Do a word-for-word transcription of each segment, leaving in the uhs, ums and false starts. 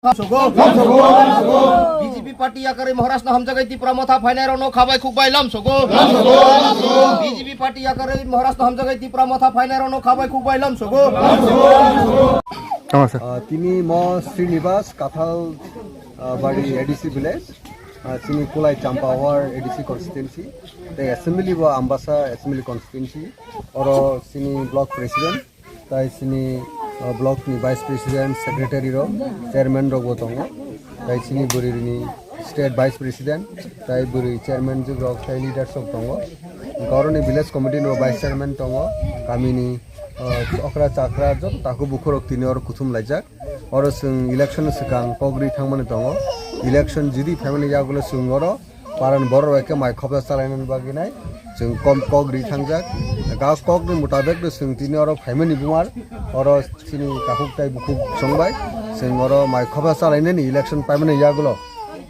Sogo. B J P party yakarwi Maharashtra hamjagai Tipra motha phainai rokno khabai khukbai lam sogo. B J P party yakarwi Maharashtra hamjagai Tipra motha phainai rokno khabai khukbai lam sogo. Tamo sir. Ah, tini mo Srinivas Kathal, ah, Bari A D C village, ah, chini Kulai Champawar A D C constituency, tei assembly bo Ambasa assembly constituency, oro chini block president, tai chini, ah, block ni vice president, secretary rok, chairman rok bo tongo, tai chini bwrwi ni state vice president, tai bwrwi chairman jwk rok, tai leaders rok tongo, boroni village committee ni bo vice chairman tongo, kami ni, ah, okra chakra joto takhuk bukhuk rok tini oro kuthum laijak. Oro chwng election swkang kok ri thangmani tongo. Election jodi phaimani yagulo chwng oro paran borok bai khe mai khopsa chalainani bagwi nai chwng kom kok ri thangjak. Ga kokni mutabek no chwng tini oro phaimani bumar oro chini takhuk tai bukhuk chwng bai chwng oro mai khopsa chalainani election paimani yagulo.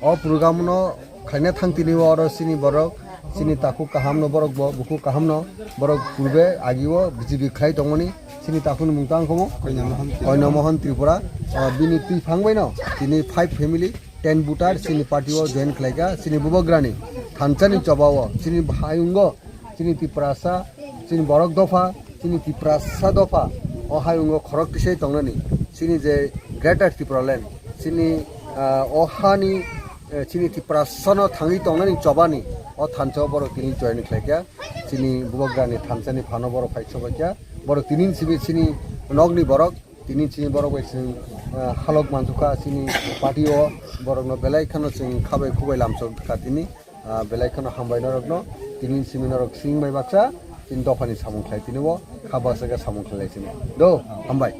O program no khaina thang tini oro chini borok, chini takhuk kaham no borok bo, bukhuk kaham no borok purbe agi o B J P khlai tongmani, chini takhuk ni mung tang khomo? Koina Mohan Tripura. Koina Mohan Tripura. Ah, bini twi phang bai no, tini five family, ten voter, chini party o join khlai kha, chini bubagrani, thansa ni choba o, chini hayung o, chini Tiprasa, chini borok dopha, chini Tiprasa dopha, o hayung o khorok tisai tongnani, chini je Greater Tipraland, chini, ah, o hani, eh, chini Tiprasano thangwi tongnani chobani o thansa o borok tini join khlai kha. Chini bubagrani thansa ni phano borok phai chobai kha. Borok tini simi chini nokni borok, tini chini borok bai chwng, ah, halok mansukha chini party o, borokno belai kheno chwng khabai khubai lamsok kha tini, ah, belai kheno hambai norokno, tini simi norok sing bai baksa, chini dophani samung khlai tini o, kha baksa khe samung khlai chini. Do, hambai.